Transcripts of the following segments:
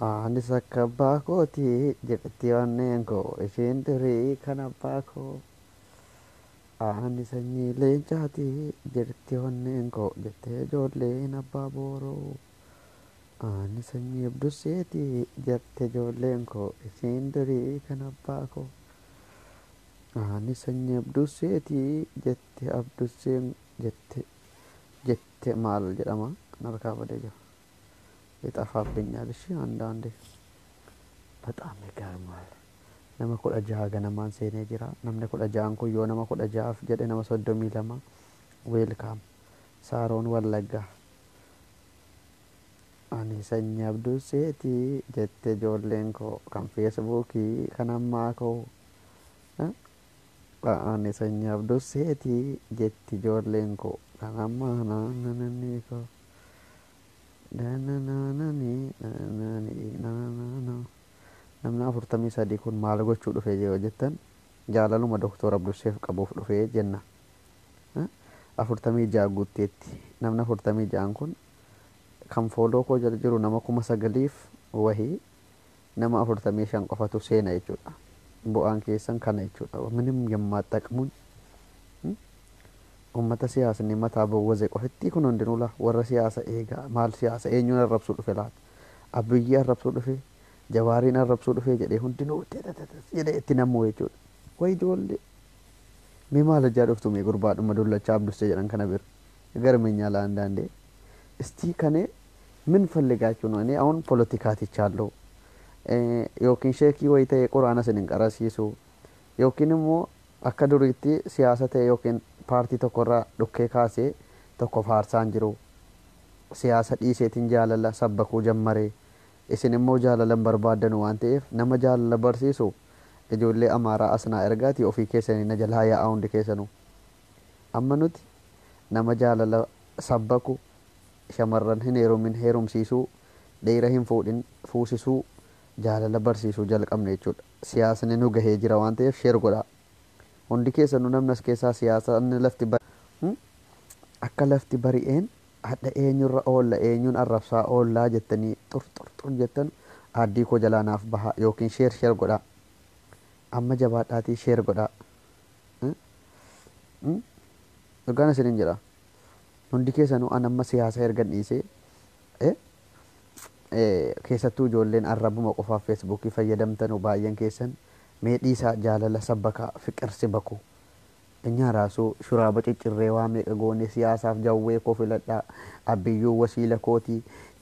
Anis akka abbaa kooti jedhetti onneen koo isheen durii kan abbaa koo. Ani sanyii leencaati jedhetti onneen koo jettee ijoolleen abbaa booroo. Ani sanyii abdusseeti jette ijoolleen koo isheen durii kan abbaa koo. Ani sanyii abdusseeti jette abdusseen jette jette maal jedhama narkaa badee jira. ይጠፋብኛል። እሺ አንዳንዴ በጣም ይገርማል። Nama 16 ganamaan seenee jira. Namni 16n kun yoo nama 16f jedhe nama 32. Welcome Saaroon Wallaggaa. Ani sanyii abdusseeti jette ijoolleen koo kan Feesbuukii kan ammaa koo. Ani sanyii abdusseeti jetti ijoolleen koo kan ammaa naannanii koo. Namni 43 kun maal gochuu dhufee yoo jettan, jaalaluma Doktor Abdusseef qabuuf dhufee jenna. 46 guutteetti. Namni 46n kun kan follow koo jala jiru nama 9,000f wahii, nama 45 qofatu seena jechuudha. Bu'aan keessan kana jechuudha. ምንም የማጠቅሙን ummata siyaasni mataa bowwaze qofitti kun hundinuu la warra siyaasa eegaa maal siyaasa eenyuun arrabsuu dhufe laata? Abbiyyii arrabsuu dhufe, Jawaariin arrabsuu dhufe jedhee hundinuu jedhee itti namuu jechuudha. Way ijoollee, mee maal hojjaa dhuftu mee gurbaadhuma dullachaa Abdussee jedhan kana bira ይገርመኛል አንዳንዴ። እስቲ ከኔ ምን ፈልጋችሁ ነው? እኔ አሁን ፖለቲካ ትቻለሁ yookiin sheekii wayii ta'e quraana isin hin qarasiisu, yookiin immoo akka duriitti siyaasa ta'e yookiin paartii tokkorraa dhukkee kaasee tokko faarsaan jiru. Siyaasa dhiiseetiin jaalala sabbakuu jammaree, isin immoo jaalala hin barbaaddanu waan ta'eef, nama jaalala barsiisu ijoollee Amaaraa asnaa ergaati ofii keessanii na jalaa yaa'aa hundi keessanuu. Amma nuti nama jaalala sabbaku, shamarran hin heerumin heerumsiisuu, dhiira hin fuudhin fuusisuu, jaalala barsiisuu jalqabne jechuudha. Siyaasni nu gahee jira waan ta'eef share godhaa. Hundi keessanuu namni as keessaa siyaasni lafti akka lafti bari'een hadha eenyurra oolla, eenyuun arrabsaa oollaa jettanii xur xur xur jettan aaddii koo jalaa naaf baha yookiin share share godhaa. Amma jabaadhaatii share godhaa. Dhugaan isiniin jedha. Hundi keessanuu an amma siyaasa ergan dhiisee, keessattuu ijoolleen arrabuma qofaaf Feesbuukii fayyadamtanu baay'een keessan mee dhiisaa, jaalala sabbakaa, ፍቅር ስበኩ. እኛ ራሱ shuraaba ciccirree waa meeqa goone siyaasaaf jawwee koo filadhaa, abbiyyuu wasiila kootii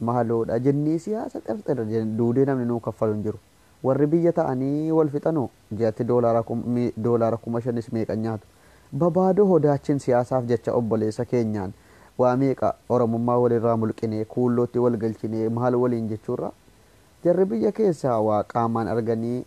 maaloodha jennee siyaasa xirxirra duudee namni nuu kaffalu hin jiru. Warri biyya ta'anii wal fixanu ji'atti doolaara 5,000s meeqa nyaatu. Babaadoo hodaachiin siyaasaaf jecha obboleessa keenyaan waa meeqa Oromummaa walirraa mulqinee kuullootti wal galchinee maal waliin jechuurra, jarri biyya keessaa waa qaamaan arganii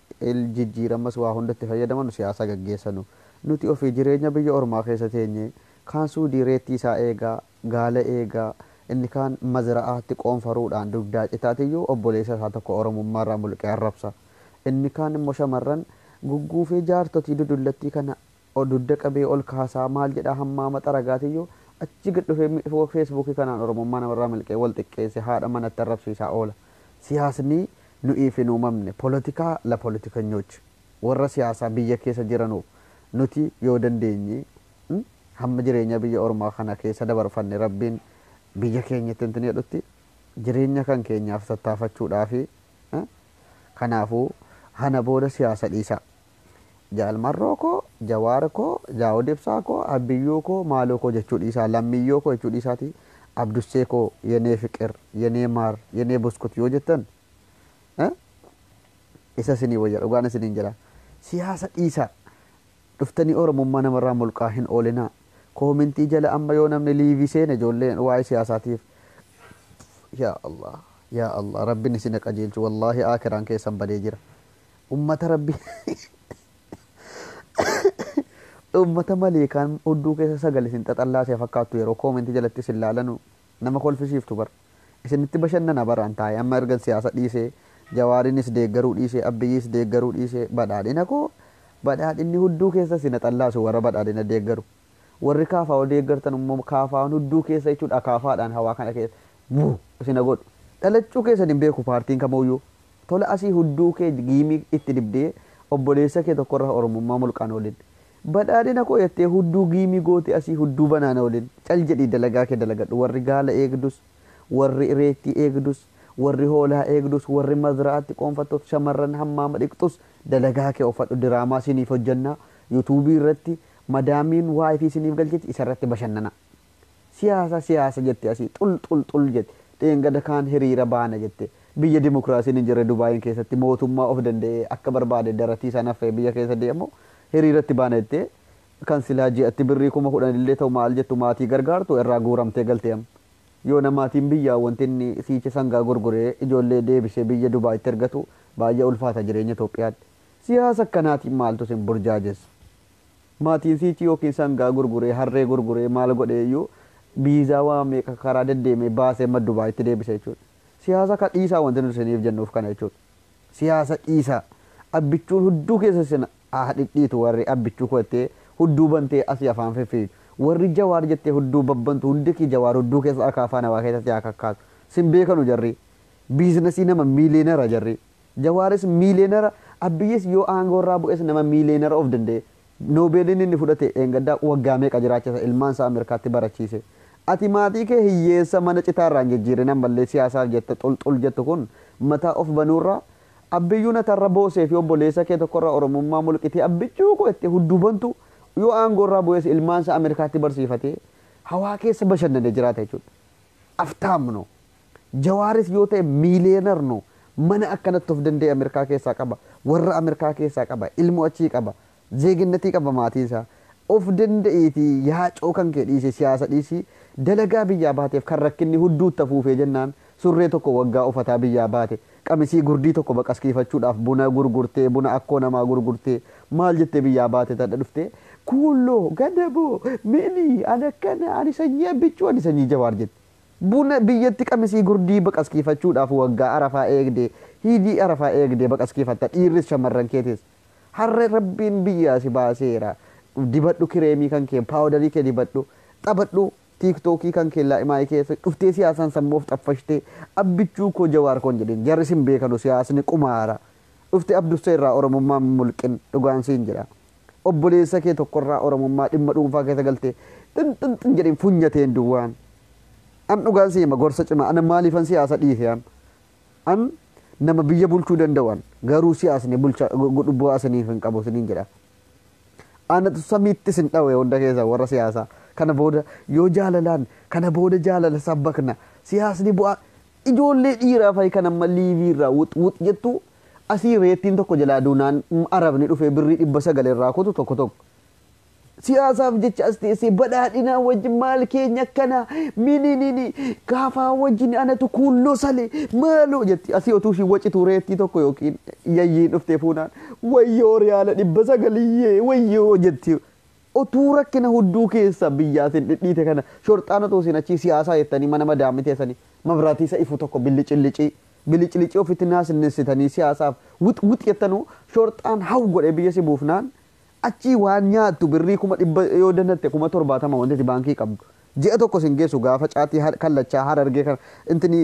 jijjiiramas waa hundatti fayyadaman siyaasa gaggeessanu. Nuti ofii jireenya biyya ormaa keessa teenye kaan suudii reettii isaa eegaa, gaala eegaa, inni kaan mazra'aatti qoonfaruudhaan dugdaa citaatiyyuu obboleessa isaa tokko Oromummaarraa mulqee arrabsa. Inni kaan immoo shamarran gugguufee jaartotii dudullattii kana dugda qabee ol kaasaa maal jedhaa hammaama xaragaatiyyuu achi gad dhufee Feesbuukii kanaan Oromummaa namarraa milqee wal xiqqeesse haadha manatti arrabsiisaa oola. Siyaasni nu'iif hin uumamne. ፖለቲካ ለፖለቲከኞች, warra siyaasaa biyya keessa jiranuuf. Nuti yoo dandeenye hamma jireenya biyya ormaa kana keessa dabarfanne rabbiin biyya keenyatti hintin jedhutti jireenya kan keenyaaf tattaafachuudhaafi. Kanaafuu hana booda siyaasa dhiisaa. Jaalmarroo koo, Jawaar koo, Daawud Ibsaa koo, Abbiyyuu koo, maaloo koo jechuu dhiisaa, lammiyyoo koo jechuu dhiisaati Abdussee koo, የኔ ፍቅር, የኔ ማር, የኔ ብስኩት yoo jettan isa isinii wayya, dhugaan isiniin jedha. Siyaasa dhiisaa, dhuftanii Oromummaa namarraa mulqaa hin oolinaa. Comment jala amma yoo namni live seene ijoolleen waa'ee siyaasaatiif, yaa Allah, yaa Allah, rabbiin isin qajeelchu. Wallaahi akiraan keessan badee jira. Ummata rabbi, ummata maleekaan hudduu keessa sagal isin xaxallaasee fakkaattu yeroo comment jalatti isin laalanu nama kolfisiiftu bara. Isinitti bashannana baraan taa'e amma ergan siyaasa dhiisee, Jawaarinis deeggaruu dhiisee, Abbiyyis deeggaruu dhiisee, badhaadhina koo, badhaadhinni hudduu keessa isin xaxallaasu warra badhaadhina deeggaru. Warri kaafaa deeggartan immoo kaafaan hudduu keessa jechuudha, akaafaadhaan hawaa kana keessa buu isin godhu. Dhalachuu keessan hin beeku paartiin kamuyyuu. Tola asii hudduu kee giimii itti dibdee obboleessa kee tokkorraa Oromummaa mulqaan oolin. Badhaadhina koo jettee hudduu giimii goote asii hudduu banaana oolin. Cal jedhii dalagaa kee dalagadhu. Warri gaala eegdus, warri reettii eegdus, warri hoolaa eegdus, warri mazraatti qoonfattus, shamarran hammaama dhiqxus dalagaa kee uffadhu. Diraamaa siniif hojjannaa. Yuutuubii irratti madaamiin waayifii siniif galchiti isarratti bashannana. Siyaasa siyaasa jette asii xul xul xul jette. Dheengadda kaan hiriira baana jette. Biyya dimokiraasiin hin jirre Dubaayin keessatti mootummaa of danda'ee akka barbaade daratii isaa naffee biyya keessa deemu hiriiratti baana jettee kan silaa ji'atti birrii 10,000 illee ta'u maal jettu maatii gargaartu irraa guuramtee galtee amma. Yoo namaatiin biyyaa wanti inni siicha sangaa gurguree ijoollee deebisee biyya Dubaayitti ergatu baay'ee ulfaata jireenya Itoophiyaatti. Siyaasa akkanaatiin maaltu sin burjaajessa? Maatiin siichi yookiin sangaa gurguree harree gurguree maal godhee iyyuu biizaa waa meeqa karaa deddeemee baasee amma Dubaayitti deebise jechuudha. Siyaasa ka dhiisaa wanti nuti isiniif jennuuf kana jechuudha. Siyaasa dhiisaa. Abbichuun hudduu keessa isin haa dhidhiitu warri abbichuu kottee hudduu bantee asii afaan fiffiidu. Warri Jawaar jettee hudduu babbantu hundi kee Jawaar hudduu keessa akka afaan hawaa keessatti haa kakkaasu. Sin beekanu jarri. Biizinasii nama miileenara jarri. Jawaaris miileenara, Abbiyyis yoo aangoo irraa bu'es nama miileenara of danda'e. Noobeeliin inni fudhate dheengaddaa waggaa meeqa jiraachisa ilmaan isaa Ameerikaatti barachiise. Ati maatii kee hiyyeessa mana citaarraa hin jijjiirin ammallee siyaasaaf jette xul xul jettu kun mataa of banuurraa Abbiyyuu natarra boosee fi obboleessa kee tokkorraa Oromummaa mulqitee abbichuu koo itti hudduu bantu yoo aangoo irraa bu'es ilmaan isaa Ameerikaatti barsiifatee hawaa keessa bashannanee jiraata jechuudha. Aftaamno. Jawaaris yoo ta'e miileenar no. Mana akkanatti of danda'e Ameerikaa keessaa qaba. Warra Ameerikaa keessaa qaba. Ilmoo achii qaba. Zeeginnatii qaba maatii isaa. Of danda'eetii yaacoo kan kee dhiise siyaasa dhiisii dalagaa biyyaa baateef kan rakkinni hudduutti hafuufee jennaan surree tokko waggaa ufataa biyyaa baate qamisii gurdii tokko baqaskiifachuudhaaf buna gurgurtee buna akkoo namaa gurgurtee maal jettee biyyaa baate tadha dhuftee kuulloo gadaboo mini ani akkana ani sanyii Abbichuu ani sanyii Jawaar jette. Buna biyyatti qamisii gurdii baqaskiifachuudhaaf waggaa arafaa eegdee hiidii arafaa eegdee baqaskiifatta dhiirris shamarran keetis. Har'a rabbiin biyyaa si baaseera. Dibadhu kireemii kan kee paawudarii kee dibadhu taphadhu tiiktookii kan kee laa'imaa keessa dhuftee siyaasaan sammuu of xaffashtee abbichuu koo Jawaar koon jedhin jarri sin beekanu siyaasni qumaara. Dhuftee Abdussee irraa Oromummaa mulqin dhugaan siin jedha. Obboleessa kee tokkorraa Oromummaa dhimma dhuunfaa keessa galtee xin xin xin jedhin funyateen duwwaan. An dhugaan si hima gorsa cimaa ana maaliifan siyaasa dhiise an. An nama biyya bulchuu danda'u garuu siyaasni bulcha bu'aa isiniif hin qabu isiniin jedha. Anatu samiitti isin dhawe hunda keessa warra siyaasaa. Kana booda yoo jaalalaan kana booda jaalala sabbakna siyaasni bu'aa ijoollee dhiiraa fa'i kan amma liivii irraa wux wux jettu asii reettiin tokko jalaa duunaan arabni dhufee birrii 900 irraa kutu tokko tokko. Siyaasaaf jecha as teessee badhaadhinaa wajjin maal keenya akkana mini gaafaa wajjin anatu kuulloo sale maaloo jetti asii otuu ishii wacitu reettii tokko yookiin yayyiin dhuftee fuunaan wayyoo riyaala 900 wayyoo jetti. Otuu rakkina hudduu keessa biyyaatiin dhidhiite kana shorxaan otoo isin achii siyaasaa jettanii mana madaamii teessanii mabraatii isa ifu tokko billicillicii billicillicii ofitti naasinnessitanii siyaasaaf wux wux jettanuu shorxaan haw godhee biyya si buufnaan achii waan nyaattu birrii 100,000 yoo dandatte 70,000 wanti ati baankii qabdu. Ji'a tokko sin geessu gaafa caatii kallachaa Harargee kana intini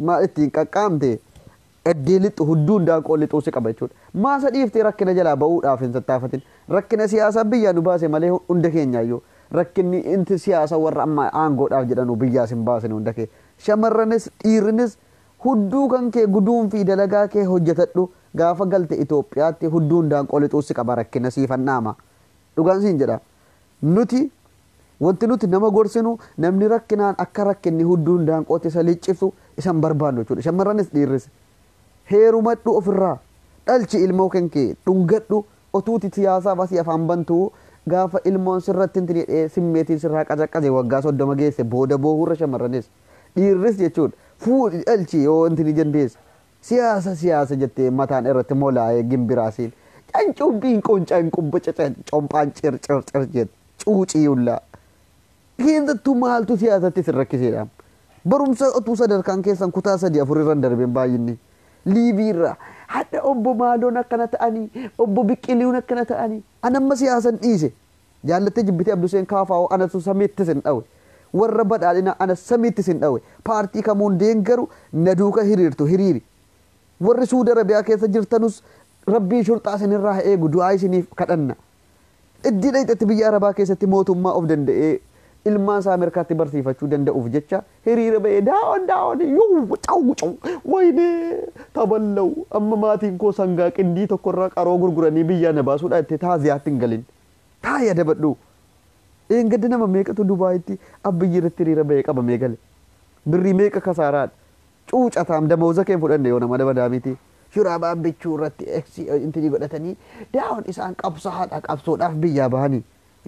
maal ittiin qaqqaamte eddee lixxu hudduun daanqoo lixuu si qaba jechuudha. Maasa dhiiftee rakkina jalaa ba'uudhaaf hin tattaafatin. Rakkina siyaasaa biyyaa nu baase malee hunda keenyaayyuu rakkinni inti siyaasa warra amma aangoodhaaf jedhanu biyyaas hin baasne hunda kee. Shamarranis dhiirrinis hudduu kan kee guduunfii dalagaa kee hojjetadhu gaafa galte Itoophiyaatti hudduun daanqoo lixuu si qaba rakkina siifan dhaama. Dhugaan siin jedha. Nuti wanti nuti nama gorsinu namni rakkinaan akka rakkinni hudduun daanqootti isa licciftu isa hin barbaannu jechuudha. Shamarranis dhiirris heerumadhu ofirraa dhalchi ilmoo kan kee dhungadhu otuuti siyaasaaf asii afaan bantuu gaafa ilmoon sirratti hin jedhee simmeetiin sirraa qacaqqaze waggaa 30 geesse booda boohurra shamarranis dhiirris jechuudha. Fuudhi dhalchi yoo wanti ni dandeesse siyaasa siyaasa jettee mataan irratti molaa'ee gimbiraasiin cancuubbiin qoncaan qubba cacan comphaan cir cir cir jette cuucii yullaa. Keessattuu maaltu siyaasatti sin rakkiseedha. Barumsa otuu sadarkaan keessan kutaa 3 4 irra hin darbin baay'inni. Liibiirra hadha obbo Maaloon akkana ta'anii obbo Biqqiliin akkana ta'anii an amma siyaasan dhiise. Jaallattee jibbitee Abduseen Kaafaa'oo anatu samiitti sin dhawe. Warra badhaadhina ana samiitti sin dhawe. Paartii kamuun deeggaru na duuka hiriirtu hiriiri. Warri Suudi Arabiyaa keessa jirtanus rabbii shurxaa isinirraa haa eegu, du'aa isiniif kadhanna. Iddii dhayxetti biyya Arabaa keessatti mootummaa of danda'ee ilmaan isaa Ameerikaatti barsiifachuu danda'uuf jecha hiriira ba'ee daawwan daawwan yuu caw caw waynee taballau amma maatiin koo sangaa qindii tokkorraa qaroo gurguranii biyyaa na baasuudha itti taaziyaatti hin galin. Taa'ii adabadhu. Eengadda nama meeqatu Dubaayitti abbiyyi irratti hiriira ba'ee qabamee gale. Birrii meeqa kasaaraadha. Cuucataam damooza kee fudhanne yoo nama dabadaa miti. Shuraabaa bichuu irratti intinii godhatanii daawwan isaan qabsaadha qabsoodhaaf biyyaa bahanii.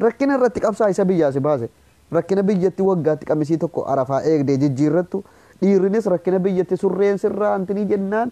Rakkina irratti qabsaa isa biyyaa si baase. Rakkina biyyatti waggaatti qamisii tokko arafaa eegdee jijjiirrattu. Dhiirrinis rakkina biyyatti surreen sirraa intinii jennaan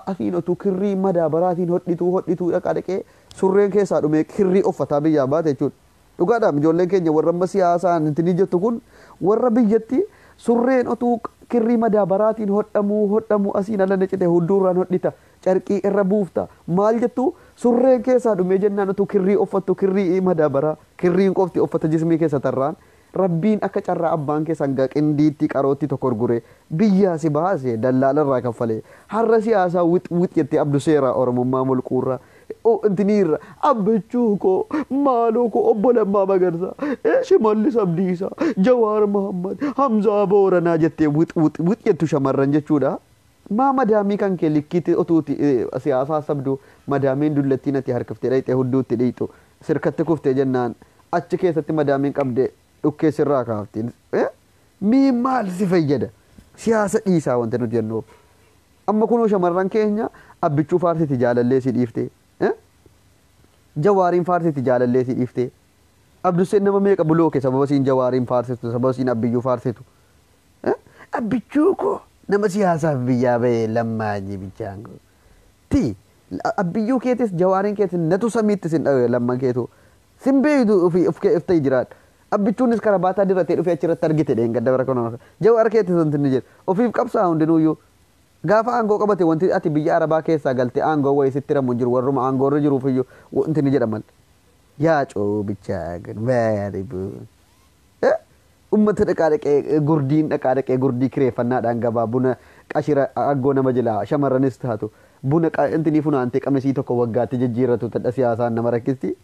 asiin otuu kirrii madaabaraatiin hodhituu hodhituu dhaqaa dhaqee surreen keessaa dhumee kirrii uffataa biyyaa baate jechuudha. Dhugaadhaam ijoolleen keenya warra amma siyaasaan intinii jettu kun warra biyyatti surreen otuu kirrii madaabaraatiin hodhamuu hodhamuu asiin ala nacite hudduurraan hodhita carqii irra buufta maal jettu surreen keessaa dhumee jennaan otuu kirrii uffattu kirrii madaabaraa kirriin qofti uffata jismii keessa tarraan rabbiin akka carraa abbaan kee sangaa qindiitti qarootti tokko gurgure biyyaa si baase dallaalarraa kaffalee har'a siyaasaa wix wix jettee abdu seeraa oromummaa mulquurraa intiniirra abbachuu koo maaloo koo obbo Lammaa Magarsaa Shimallis Abdiisaa Jawaar Mohammad Hamzaa Booranaa jettee wix wix wix jettu shamarran jechuudha. Maa madaamii kan kee likkiitti otuuti siyaasaa sabdu madaamiin dullattiin ati harkiftee dhayxee hudduutti dhiixu sirkatti kuftee jennaan achi keessatti madaamiin qabdee dhukkee sirraa kaafti. Mii maal si fayyada? Siyaasa dhiisaa wanti nuti jennuuf. Amma kunoo shamarran keenya abbichuu faarsiti jaalallee si dhiiftee. Jawaariin faarsiti jaalallee si dhiiftee. Abdusseen nama meeqa bulooke sababa siin jawaariin faarsitu sababa siin abbiyyuu faarsitu. Abbichuu koo nama siyaasaaf biyyaa bahee lammaanyi bichaan koo. Ti abbiyyuu keetis jawaariin keetis natu samiitti sin dhawe lamman keetu. Sin beeytu ofii of kee of ta'e jiraadha. Abbichuunis karaa baataa diratee dhufee achirratti argite dheengadda bara kana. Jawaar keetis wanti inni jedhu ofiif qabsaa hundinuuyyuu. Gaafa aangoo qabate wanti ati biyya Arabaa keessaa galte aangoo wayii sitti ramu hin jiru warruma aangoo irra jiruuf iyyuu wanti inni jedhaman. Yaa coobichaa baaribu. Uummata dhaqaa dhaqee gurdiin dhaqaa dhaqee gurdii kireeffannaadhaan gabaa buna qashira aggoo nama jilaa shamarranis taatu buna intinii funaantee qamisii tokko waggaatti jijjiirratu tadha siyaasaan nama rakkisti.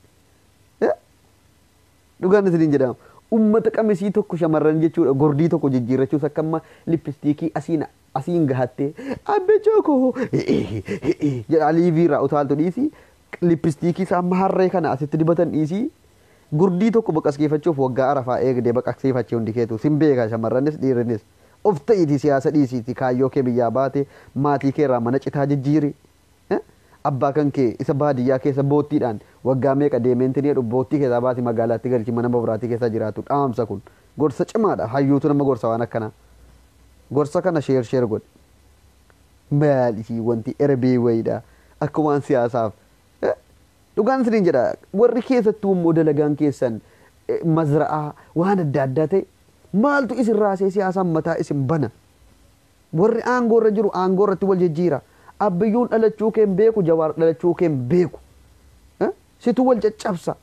Dhugaan isiniin jedhama. Uummata qamisii tokko shamarran jechuudha gordii tokko jijjiirrachuus akka amma lippistiikii asiin asiin gahattee abbichoo koo jedha liiviirraa utaaltu dhiisii lippistiikii isaa amma harree kana asitti dibatan dhiisii gurdii tokko baqaqsiifachuuf waggaa arafaa eegdee baqaqsiifachee hundi keetu sin beeka shamarranis dhiirrinis of ta'iiti siyaasa dhiisiiti kaayyoo kee biyyaa baate maatii kee irraa mana citaa jijjiiri. Abbaa kan kee isa baadiyyaa keessa boottiidhaan waggaa meeqa deemeen tinii jedhu boottii keessaa baasi magaalaatti galchi mana mabraatii keessa jiraatu dhaamsa kun gorsa cimaadha hayyuutu nama gorsa waan akkanaa. Gorsa kana sheer sheer godhe. Maal ishii wanti erbee wayiidha akka waan siyaasaaf. Dhugaan isiniin jedha warri keessattuu immoo dalagaan keessan mazra'aa waan adda addaa ta'e maaltu isin raasee siyaasaan mataa isin bana. Warri aangoo irra jiru aangoo irratti wal jijjiira. Abbiyyuun dhalachuu kee hin beeku jawaar dhalachuu kee hin beeku. Situ wal caccabsa.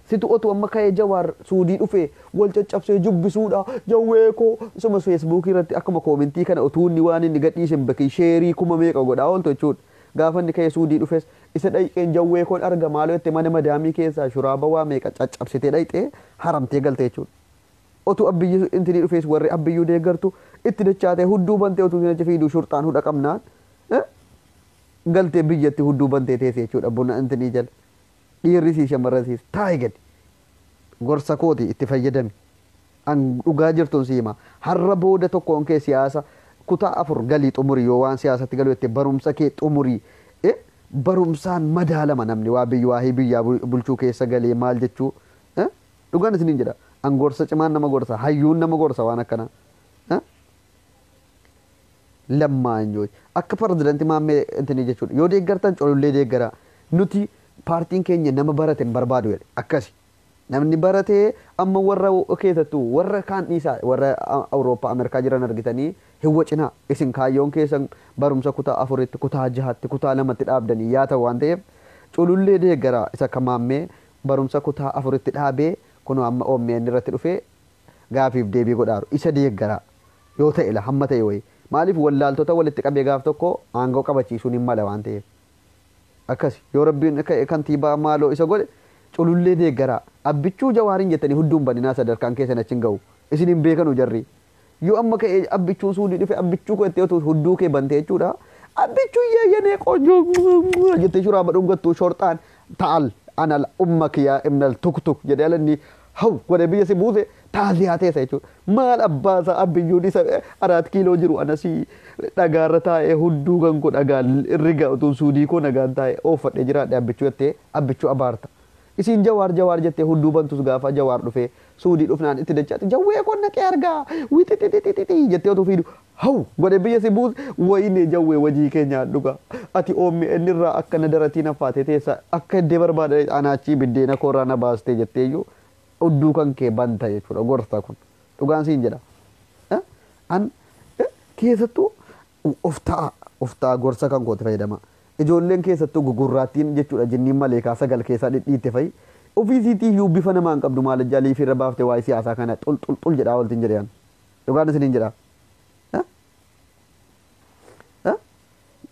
Situ otuu amma ka'ee jawaar suudii dhufee wal caccabsee jubbisuudha. Jawwee koo isuma feesbuukii irratti akkuma koomentii kana otuu inni waan inni gadhiise hin beekin sheerii kuma meeqa godhaa ooltu jechuudha. Gaafa inni ka'ee suudii dhufes isa dhayqeen jawwee koon arga maaloo jette mana madaamii keessaa shuraaba waa meeqa caccabsitee dhayxee haramtee galte jechuudha. Otuu abbiyyi intinii dhufees warri abbiyyuu deeggartu itti dachaatee hudduu bantee otuu isin achi fiiduu shurxaan hudha qabnaan galtee biyyatti hudduu bantee teesse jechuudha buna intinii jala. Dhiirri sii shamarran siis taa'i gadi. Gorsa kooti itti fayyadami. An dhugaa jirtuun si hima. Har'a booda tokkoon kee siyaasa kutaa afur galii xumuri yoo waan siyaasatti galu jette barumsa kee xumurii. Barumsaan madaalama namni waa biyya waahii biyyaa bulchuu keessa galee maal jechuu. Dhugaan isiniin jedha. An gorsa cimaan nama gorsa. Hayyuun nama gorsa waan akkanaa. Lammaanyoo akka pirezidaantii maammee intinii jechuudha. Yoo deeggartan colollee deeggaraa. Nuti paartiin keenya nama barate hin barbaadu jedhe akkasi. Namni baratee amma warra keessattuu warra kaan dhiisaa warra Awurooppaa Ameerikaa jiran argitanii hin wacinaa. Isin kaayyoon keessan barumsa kutaa afuritti, kutaa jahatti, kutaa lamatti dhaabdanii yaa ta'u waan ta'eef culullee deeggaraa isa akka maammee barumsa kutaa afuritti dhaabee kunoo amma OMN irratti dhufee gaafiif deebii godhaaru isa deeggaraa yoo ta'e la hamma ta'e wayii. Maaliif wallaaltota walitti qabee gaaf tokko aangoo qabachiisuun hin mala waan ta'eef. Akkas yoo rabbiin kantiibaa maaloo isa godhe culullee deeggaraa. Abbichuu Jawaariin jettanii hudduun baninaa sadarkaan keessan achi hin ga'u. Isin hin beekanu jarri. Yoo amma ka'ee abbichuun suudii dhufe abbichuu koo jettee otoo hudduu kee bante jechuudha. Abbichuu yeeyyanee qoonjoo jettee shuraaba dhungattuu shorxaan ta'al anal umma kiyyaa imnal tuk tuk jedhee alanni haw godhe biyya si buuse taaziyaa teessa jechuudha. Maal abbaasaa abbiyyuun isa 4 kiiloo jiru anasii dhagaarra taa'ee hudduu kan koo dhagaan riga utuu suudii koo nagaan taa'ee oofadhee jiraadhe abbichuu jettee abbichuu abaarta. Isiin Jawaar Jawaar jettee hudduu bantus gaafa Jawaar dhufee suudii dhufnaan itti dachaati jawwee koo naqee argaa wixixixixixi jettee utuu fiidu haw godhe biyya si buuse wayinee jawwee wajii keenya dhuga ati oommi inni irraa akka na daratii naffaatee teessa akka iddee barbaada anaachii biddeena koorraa na baastee jettee iyyuu hudduu kan kee banta jechuudha gorsa kun dhugaan siin jedha. An keessattuu of ta'a of ta'a gorsa kan kooti fayyadama. Ijoolleen keessattuu gugurraattiin jechuudha jinniin maleekaa 9 keessaa dhidhiitte fa'i. Ofii isiitii iyyuu bifa namaa hin qabdu maal jalii fi irra baaftee waa'ee siyaasaa kana xul xul xul jedhaa ooltiin jedhan. Dhugaan isiniin jedha.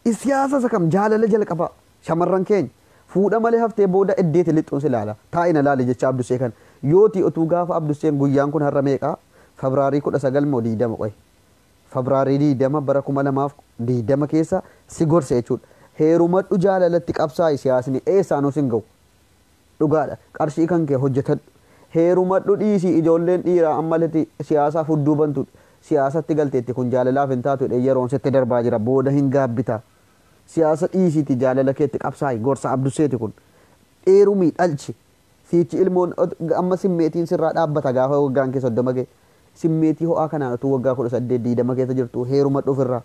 Siyaasa isa kam jaalala jalqaba shamarran keenya fuudha malee haftee booda iddeeti lixxuun si ilaala. Taa'ina laali jecha Abdusee kana. Yooti utuu gaafa Abduseen guyyaan kun har'a meeqa? Febraarii 19 moo 20 qoy. Febraarii 20 bara 2020 keessa si gorse jechuudha. Heerumadhu jaalalatti qabsaa'i siyaasni eessaanuu sin ga'u. Dhugaadha. Qarshii kan kee hojjetadhu. Heerumadhu dhiisii ijoolleen dhiiraa ammalatti siyaasaaf hudduu bantudha. Siyaasatti galteetti kun jaalalaaf hin taatu yeroon sitti darbaa jira booda hin gaabbita. Siyaasa dhiisiiti jaalala keetti qabsaa'i gorsa Abduseeti kun. Dheerumii dhalchi. Siichi ilmoon amma simmeetiin sirraa dhaabbata gaafa waggaan kee 30 ga'e. Simmeetii ho'aa kanaan utuu waggaa 18 20 keessa jirtu heerumadhu ofirraa.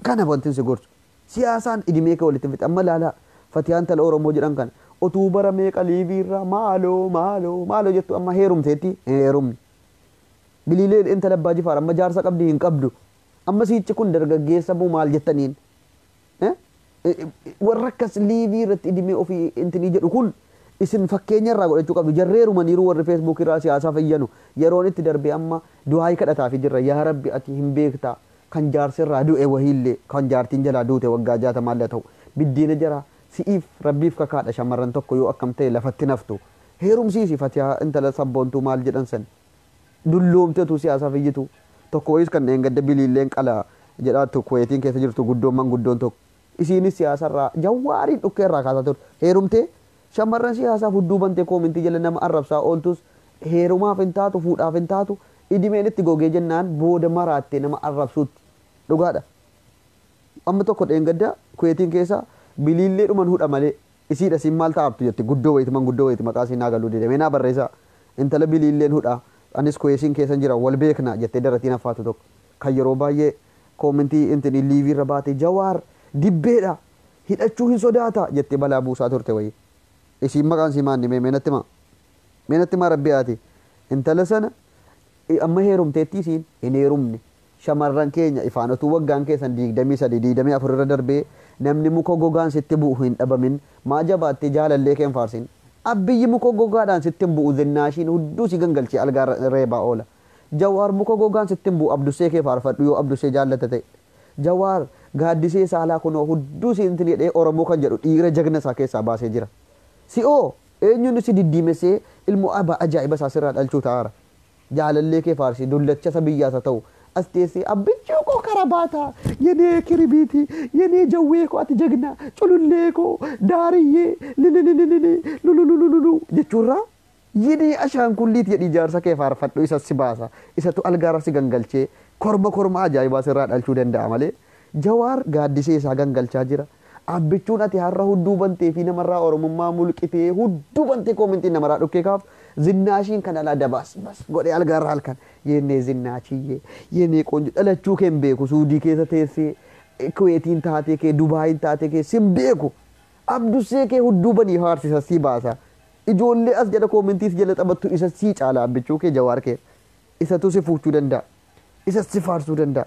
Kana wanti si gorsu. Siyaasaan idimee kee walitti fixe amma ilaalaa Fatiyaan tala Oromoo jedhan kana utuu bara meeqa liiviirraa maaloo maaloo maaloo jettu amma heerumteetti hin heerumne. Biliileen intala abbaa jifaar amma jaarsa qabdi hin qabdu. Amma siichi kun dargaggeessa moo maal jettaniin? Warra akkas liivii irratti idimee ofii intinii jedhu kun isin fakkeenya irraa godhachuu qabdu. Jarreerumaniiru warri feesbuuk irraa siyaasaa fayyanu yeroon itti darbee amma du'aayii kadhataafi jirra. Yaa Rabbi ati hin beektaa kan jaarsi irraa du'e wahiillee kan jaartiin jalaa duute waggaa 60 illee ta'u biddeena jara si'iif rabbiif kakaadha shamarran tokko yoo akkam ta'e lafatti naftu heerumsiisi Fatiyaa intala sabboontuu maal jedhan san dulloomteetu siyaasaaf iyyitu tokko wayiis kan dheengadda biliilleen qala jedhaattu kuweetiin keessa jirtu guddoon manguddoon tokko isiinis siyaasarraa Jawaariin dhukkee irraa kaasaa turte heerumtee shamarran siyaasaaf hudduu bantee koomintii jala nama arrabsaa ooltus heerumaaf hin taatu fuudhaaf hin taatu idimeen itti gogee jennaan booda maraattee nama arrabsuutti dhugaadha. Amma tokko dheengadda kuweetiin keessa biliillee dhuman hudha malee isiidha siin maal ta'abtu jetti guddoo wayiiti manguddoo wayiiti maqaa siin naa galuu dide mee naa barreessaa intala biliilleen hudha anis kuweesiin keessan jira wal beekna jettee daratiin affaatu tokko kan yeroo baay'ee koomentii intini liivii irra baate Jawaar dibbeedha hidhachuu hin sodaata jettee balaa buusaa turte wayii isiin maqaan sii maanni mee natti himaa mee natti himaa rabbi haati intala sana amma heerumteetti isiin hin heerumne shamarran keenya ifaan utuu waggaan keessan 23 24 irra darbee namni muka gogaan sitti bu'u hin dhabamin maa jabaattee jaalallee kee hin faarsin abbiyyi muka gogaadhaan sitti hin bu'u zinnaashiin hudduu si gangalchee algaa reebaa oola Jawaar muka gogaan sitti hin bu'u Abdusee kee faarfadhu yoo Abdusee jaallata ta'e Jawaar gaaddisee saalaa kunoo hudduu si intin jedhee Oromoo kan jedhu dhiira jagna isaa keessaa baasee jira si'oo eenyuun si diddiimessee ilmoo aba ajaa'iba isaa sirraa dhalchuu ta'aara jaalallee kee faarsi dullacha isa biyyaas haa ta'u as teessee abbichuu koo karabaata yenee kiribiiti yenee jawwee koo ati jagna culullee koo daariyyee lilililili lululululu jechuurraa yenee ashaankulliit jedhii jaarsa kee faarfadhu isa si baasa isatu algaara si gangalchee korma korma ajaa'ibaa sirraa dhalchuu danda'a malee Jawaar gaaddisee isaa gangalchaa jira. Abbichuun ati har'a hudduu bantee fi namarraa Oromummaa mulqitee hudduu bantee koomintiin namarraa dhukkee kaaf zinnaashiin kan alaa dabaas bas godhee algaarra halkan yennee zinnaachiyyee yennee qoonjoo dhalachuu kee hin beeku suudii keessa teessee kuweetiin taatee kee dubaayin taatee kee sin beeku Abdussee kee hudduu banii faarsisa sii baasa ijoollee as jala koomintiis jala taphattu isa sii caala abbichuu kee Jawaar kee isatu si fuuchuu danda'a isa si faarsuu danda'a.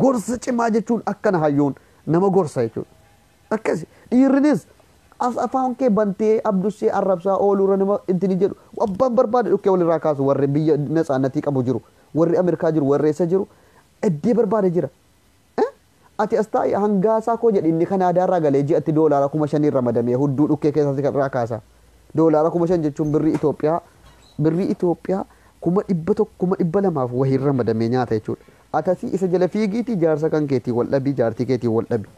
Gorsa cimaa jechuun akkana hayyoon nama gorsa jechuudha. Akkasi dhiirrinis as afaan kee bantee Abdussee arrabsaa ooluurra nama intini jedhu abbaan barbaade dhukkee walirraa kaasu warri biyya natsaannatii qabu jiru warri Ameerikaa jiru warri eessa jiru iddee barbaade jira. Ati as taa'i hangaasaa koo jedhi inni Kanaadaarraa galee ji'atti $5,000 ramadamee hudduu dhukkee keessatti irraa kaasa. $5,000 jechuun birrii Itoophiyaa 100,000, 200,000 wahiin ramadamee nyaata jechuudha. Atasii isa jala fiigiitii jaarsa kan keetii wal dhabii, jaartii keetii wal dhabi.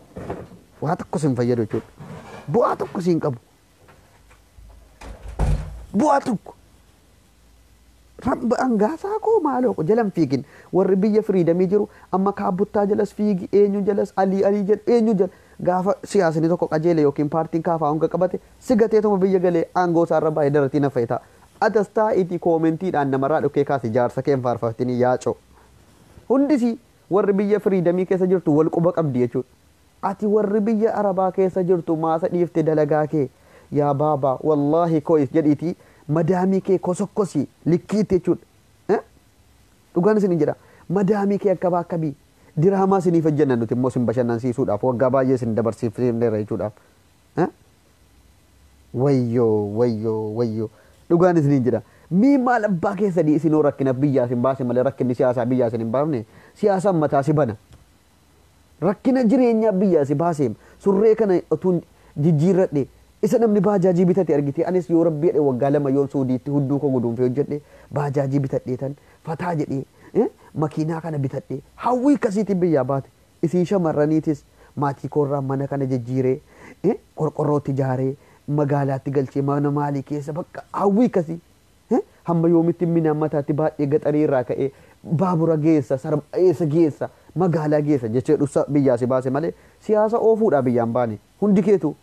Waa tokko sin fayyadu jechuudha. Bu'aa tokko siin qabu. Bu'aa tokko. Hangaasaa koo maaloo jalan fiigin. Warri biyya freedomii jiru amma kaabbuttaa jalas fiigi, eenyu jalas, alii alii jedhu, eenyu jala, gaafa siyaasni tokko qajeele yookiin paartiin kaafaa hanga qabate si gateetuma biyya galee aangoo isaarra baay'ee daratii na fayyada. Atas taa'iitii commentiidhaan namarraa dhukkee kaasi, jaarsa kee hin faarfatini yaacoo. Hundisi warri biyya freedomii keessa jirtu wal quba qabdi jechuudha. Ati warri biyya Arabaa keessa jirtu maasa dhiifte dalagaa kee, yaa baabaa wallaahi kois jedhiitii madaamii kee kosokkosi likkiitti jechuudha. Dhugaan isin jedha, madaamii kee akka baakkabii diraamaa isiniif hojjenna nuti immoo isin bashannansiisuudhaaf waggaa baay'ee isin dabarsiifneerra jechuudhaaf. Wayyoo, wayyoo, wayyoo, dhugaan isiniin jedha. Mii maal abbaa keessanii isinoo rakkina biyyaa isin baase malee rakkinni siyaasaa biyyaa isin hin baafne. Siyaasaan mataa si bana. Rakkina jireenyaa biyyaa si baaseem surree kana utuun jijjiirradhe, isa namni baajaajii bitate argite, anis yoo rabbi jedhe waggaa 2 yoon Suudiitti hudduu koo guduunfee hojjedhe baajaajii bitadhee tan fataa jedhee makiinaa kana bitadhee hawwii akkasiitiin biyyaa baate. Isin shamarraniitis maatii koorraa mana kana jijjiiree, qorqorrootti ijaaree, magaalaatti galchee, mana maalii keessa bakka hawwii akkasii hamma yoomitti minaan mataatti baadhee gaxarii irraa ka'ee baabura geessa, eessa geessa, magaalaa geessa jechee dhufsa biyyaa si baase malee siyaasa oofuudhaa biyyaan baane hundi keetu.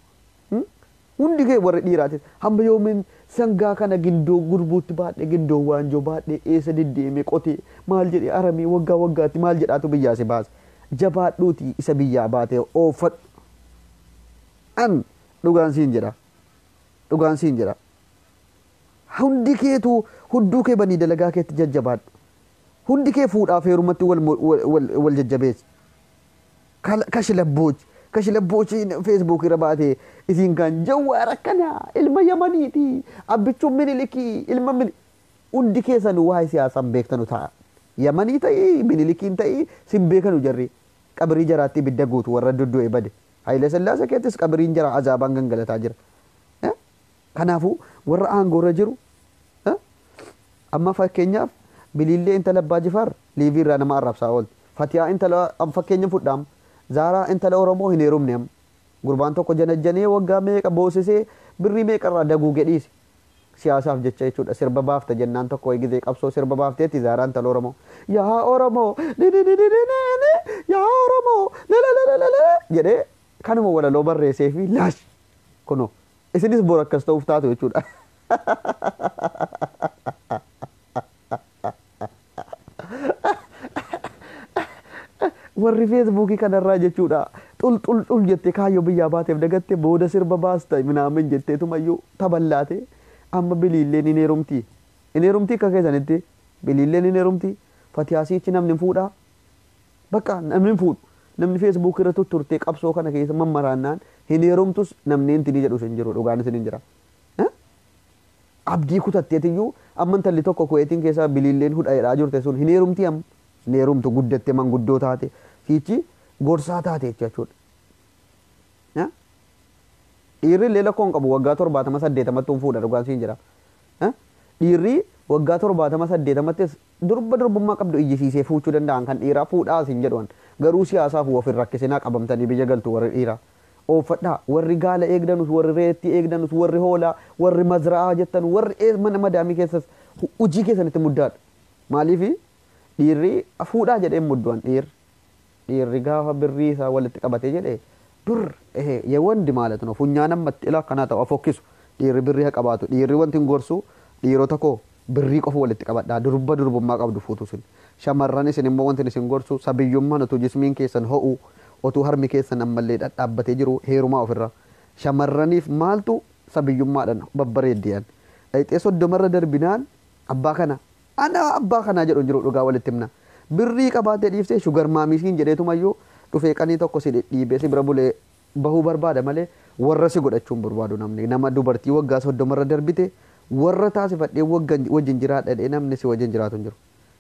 Hundi kee warri dhiiraatis hamma yoomiin sangaa kana gindoo gurbuutti baadhee, gindoo waanjoo baadhee, eessa deddeemee qotee, maal jedhee aramee, waggaa waggaatti maal jedhaatu biyyaa si baase. Jabaadhuuti isa biyyaa baatee oofadhu. An dhugaan siin jedha. Dhugaan siin jedha. Hundi keetu hudduu kee banii dalagaa keetti jajjabaadhu. Hundi kee fuudhaaf heerumatti wal jajjabeessi. Kashi labbooj kashi labboochi Facebook irra baatee isiin kan Jawaar akkanaa ilma Yamaniiti, Abbichuun Minilikii ilma mini, hundi keessan waa'ee siyaasaan beektanu ta'a. Yamanii ta'ii Minilikiin ta'ii sin beekanu, jarri qabrii jaraatti ibidda guutu warra duddu'e bade. Hayilee Sillaasee keettis qabriin jara azaabaan gangalataa jira. Kanaafuu warra aangoorra jiru amma fakkeenyaaf Biliillee intala Abbaa Jifaar liivii irraa nama arrabsaa oolti. Fatiyaa intala fakkeenya fudhaam, Zaaraa intala Oromoo hin heerumne amma. Gurbaan tokko janajjanee waggaa meeqa boosisee birrii meeqa irraa daguuge dhiise. Siyaasaaf jecha jechuudha, sirba baafta jennaan tokko gizee qabsoo sirba baafteetti Zaaraa intala Oromoo. Yaa Oromoo ni ni ni ni ni ni, yaa Oromoo la la la la la jedhee kanuma walaloo barreessee fi laash kunoo isinis bor akkas ta'uuf taatu jechuudha. Warri Facebookii kanarraa jechuudha, xul xul xul jettee kaayyoo biyyaa baateef dagatte, booda sirba baasta minaamin jetteetumayyuu taballaate. Amma Biliilleen hin heerumti. Hin heerumti akka keessanitti, Biliilleen hin heerumti. Fatiyaasiichi namni hin fuudhaa. Bakka namni hin fuudhu. Namni Facebook irra tutturtee qabsoo kana keessa mammaraannaan hin heerumtus, namni intinii jedhus hin jiru, dhugaan isin hin jira. Abdii kutatteetiyyuu amma intalli tokko Kuweetiin keessa Biliilleen hudha jedhaa jirte sun hin heerumti amma. Hin heerumtu, guddatte, manguddoo taate, siichi gorsaa taate jechuudha. Dhiirri illee lakkoon qabu waggaa 70 80tti hin fuudha, dhugaan siin jira. Dhiirri waggaa 70 80ttis durba durbummaa qabdu iyyisiisee fuuchuu danda'an kan dhiiraa fuudhaa siin jedhuan, garuu siyaasaaf of hin rakkisinaa, qabamtanii biyya galtu warri dhiiraa. Oofadhaa warri gaala eegdanus, warri reettii eegdanus, warri hoolaa, warri mazra'aa jettan, warri mana madaamii keessas hojii keessanitti muddaadha. Maaliif dhiirri fuudhaa jedhee mudduan? Dhiirri gaafa birrii isaa walitti qabatee jedhee bir የወንድ ማለት ነው funyaan ammatti ila akkanaa ta'u afokkisu dhiirri birrii haa qabaatu. Dhiirri wanti hin gorsu dhiirota koo, birrii qofa walitti qabadhaa, durba durbummaa qabdu fuutu. Sin shamarran isin immoo wanti isin gorsu, sabiyyummaan utuu jismiin keessan ho'u, utuu harmi keessan ammallee dhadhaabbatee jiru heerumaa ofirra. Shamarraniif maaltu sabiyyummaadhaan babbareeddiyan dhayxee 30rra darbinaan abbaa kana ana abbaa kanaa jedhu hin jiru. Dhugaa walitti himna, birrii qabaatee dhiiftee sugar mommysiin jedheetumayyuu dhufee qanii tokko si dhidhiibee si bira bulee bahuu barbaada malee warra si godhachuun barbaadu namni nama dubartii waggaa 30rra darbite warra taasifadhee wajjin jiraadha jedhee namni si wajjin jiraatu hin jiru.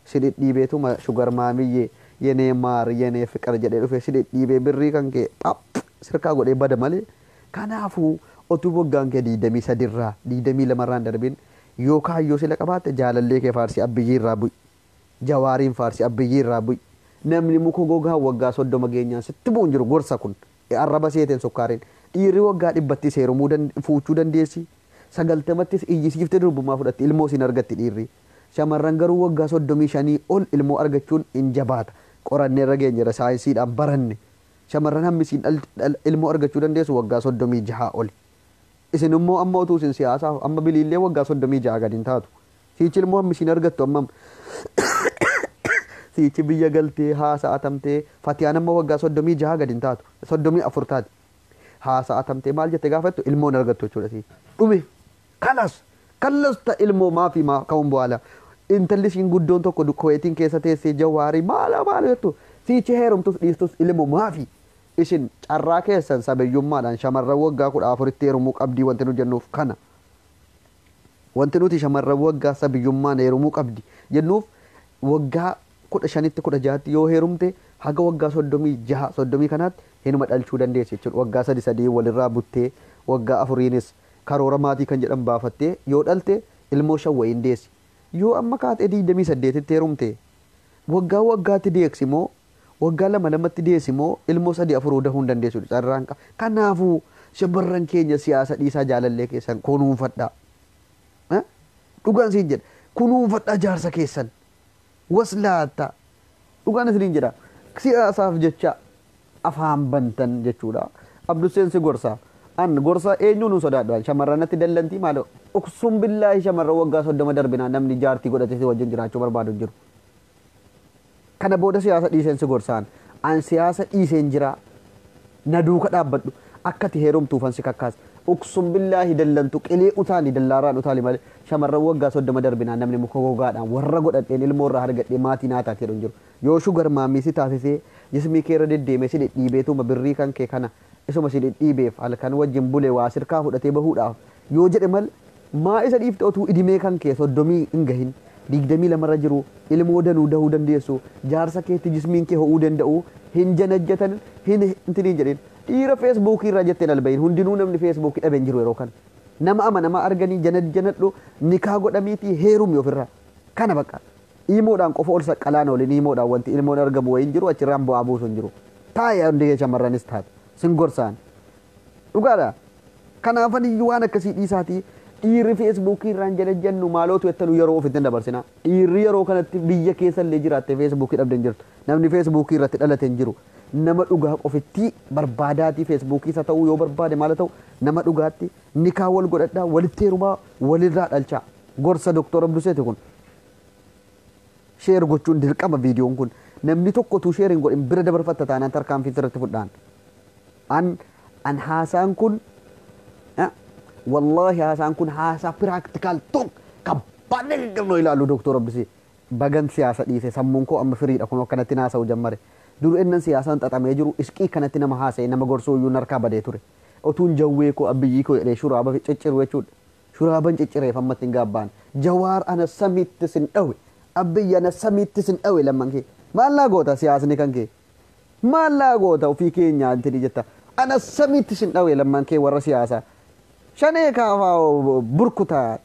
Si dhidhiibeetuma sugar mommyyee Yenee maar yenee fiqir jedhee dhufee si dhidhiibee birrii kan kee phap sirkaa godhee bada malee. Kanaafuu otuu waggaan kee 23rraa 22rraan darbin yoo kaayyoo sila qabaatte jaalallee kee faarsi, Abbiyyii irraa bu'i. Jawaariin faarsi, Abbiyyii irraa bu'i. Namni muka gogaa waggaa 30 geenyaan sitti bu'u hin jiru. Gorsa kun arraba seeteen sukkaariin. Dhiirri waggaa 100tti seerumuu fuuchuu dandeessi. 90ttis iyyisiiftee durbummaa fudhatti, ilmoo siin argatti dhiirri. Shamarran garuu waggaa 35 ol ilmoo argachuun hin jabaata. Qorannee irra geenyeera, saayinsiidhaan baranne. Shamarran hammi isiin ilmoo argachuu dandeessu waggaa 36 oli. Isin immoo amma utuu isin siyaasaaf amma biliillee waggaa 36 gadi hin taatu. Siichi ilmoo hammi isiin argattu ammam? Siichi biyya galtee haasa'atamtee Fatiyaan amma waggaa 36 gadi hin taatu. 34 taati. Haasa'atamtee maal jette gaafattu ilmoon argattu jechuudha siichi. Dhume kalas kallasta ilmoo maafi maa ka'uun bu'aala. Intalli isiin guddoon tokko Kuweetiin keessa teessee Jawaarii maala maala jettu siichi heerumtus dhiistus ilmoo maafi. Isin carraa keessan sabiyyummaadhaan shamarran waggaa 14tti heerumuu qabdii wanti nu jennuuf kana. Wanti nuti shamarran waggaa sabiyyummaan heerumuu qabdi jennuuf waggaa 15tti 16tti yoo heerumte haga waggaa 36 30 kanaatti hinuma dhalchuu dandeessi jechuudha. Waggaa sadi sadii walirraa buttee waggaa afuriinis karoora maatii kan jedhan baafattee yoo dhalte ilmoo shan wayiin deessi. Yoo amma kaatee 28tti heerumte waggaa waggaatti deeksi moo waggaa lama lamatti deessi moo ilmoo sadi afuruu dahuu hin dandeessu carraan qaba. Kanaafuu shamarran keenya siyaasa dhiisaa, jaalallee keessan kunuunfadhaa. Dhugaan siin jedha, kunuunfadhaa jaarsa keessan. Waslaatta dhugaan isiniin jedha, siyaasaaf jecha afaan bantan jechuudha. Abdusseen si gorsa. An gorsa eenyuun hin sodaadhu. Shamarran natti dallantii maal uqsum billaahi, shamarran waggaa 30 darbinaa namni jaartii godhate si wajjin jiraachuu barbaadu hin jiru. Kana booda siyaasa dhiiseen si gorsaan. An siyaasa dhiiseen jira. Na duuka dhaabbadhu. Akka ati heerumtuufan si kakkaasa. Uqsum billaahi dallantu qilee utaali, dallaarraan utaali malee shamarran waggaa 30 darbinaa namni muka gogaadhaan warra godhadheen ilmoo irraa argadhee maatii naa taate jedhu hin jiru. Yoo sugar mommy si taasisee jismii kee irra deddeemee si dhidhiibeetuma birrii kan kee kana isuma si dhidhiibeef halkan wajjin bule waa sirkaa fudhatee bahuudhaaf yoo jedhe mal maa isa dhiifte otuu idimee kan kee 30 hin gahin 22rra jiru ilmoo danuu dahuu dandeessu, jaarsa keetti jismiin kee ho'uu danda'u hin janajjatan hin intiniin jedhin. Dhiira Feesbuukii irraa jetteen albayin hundinuu namni Feesbuukii dhabe hin jiru yeroo kana. Nama amanamaa arganii janajjanadhu, nikaa godhamiitii heerumi ofirraa. Kana bakka. Iimoodhaan qofa ol saqqalaan oolin, iimoodhaan wanti ilmoon argamu wayiin jiru, achirraan bu'aa buusu hin jiru. Taa'ee hundi kee shamarranis taate sin gorsaan. Dhugaadha. Kanaafan iyyuu waan akkasii dhiisaatii dhiirri Feesbuukii irraan janajjannu maalootu jettanu yeroo ofitti hin dabarsinaa. Dhiirri yeroo kanatti biyya keessa illee jiraatte Feesbuukii dhabde hin jirtu. Namni Feesbuukii irratti dhalate hin jiru. Nama dhugaa qofitti barbaadaatii Feesbuukii isa ta'uu yoo barbaade maal ta'u nama dhugaatti nikaa wal godhadhaa, walitti heerumaa, walirraa dhalchaa. Gorsa Doktor Abduseeti kun. Share gochuun dirqama viidiyoon kun. Namni tokko utuu share hin godhin bira dabarfatta taanaan tarkaanfii sirratti fudhaan. An haasaan kun, wallaahi haasaan kun haasaa practical tokko kabbaadne gaggabnoo ilaalu. Doktor Abdusee bagan siyaasa dhiise, sammuun koo amma firiidha kun akkanatti naasa'u jammare. Dur innan siyaasaan xaxamee jiru isqii kanatti nama haasa'e nama gorsuu iyyuu narkaa badee ture. Otuun jawwee koo Abbiyyii koo jedhee shuraaba cicciru jechuudha. Shuraaban ciccireef ammatti hin gaabbaan. Jawaar ana samiitti sin dhawe. Abbiyyi ana samiitti sin dhawe lamman kee. Maal naa goota siyaasni kan kee? Maal naa goota ofii keenya intini jetta? Ana samiitti sin dhawe lamman kee warra siyaasaa. Shanee kaafaa burkutaa.